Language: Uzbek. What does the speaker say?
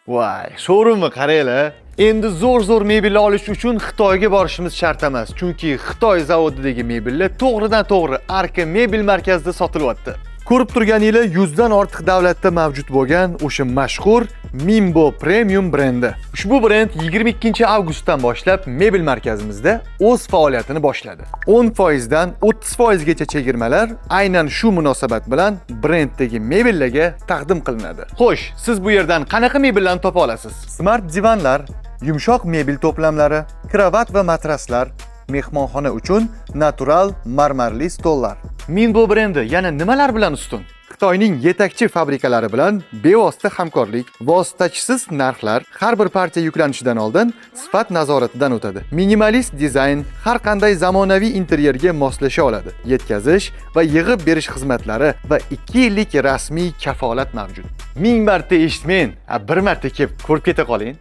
Voy, showroomni qaranglar. Endi zo'r zo'r mebellar olish uchun Xitoyga borishimiz shart emas, chunki Xitoy zavodidagi mebellar to'g'ridan to'g'ri Arka mebel markazida sotilyapti. Ko'rib turganinglar, 100 dan ortiq davlatda mavjud bo'lgan o'sha mashhur Mimbo Premium brendi. Ushbu brend 22-avgustdan boshlab mebel markazimizda o'z faoliyatini boshladi. 10% dan 30% gacha chegirmalar aynan shu munosabat bilan brenddagi mebellarga taqdim qilinadi. Xo'sh, siz bu yerdan qanaqa mebellarni topa olasiz? Smart divanlar, yumshoq mebel to'plamlari, kravat va matraslar, mehmonxona uchun natural marmarli stollar. Minbo brendi yana nimalar bilan ustun? Xitoyning yetakchi fabrikalari bilan bevosita hamkorlik, vositachisiz narxlar, har bir partiya yuklanishidan oldin sifat nazoratidan o'tadi. Minimalist dizayn har qanday zamonaviy interyerga moslasha oladi. Yetkazish va yig'ib berish xizmatlari va 2 yillik rasmiy kafolat mavjud. Ming marta eshitmang, a bir marta kelib ko'rib keta qoling.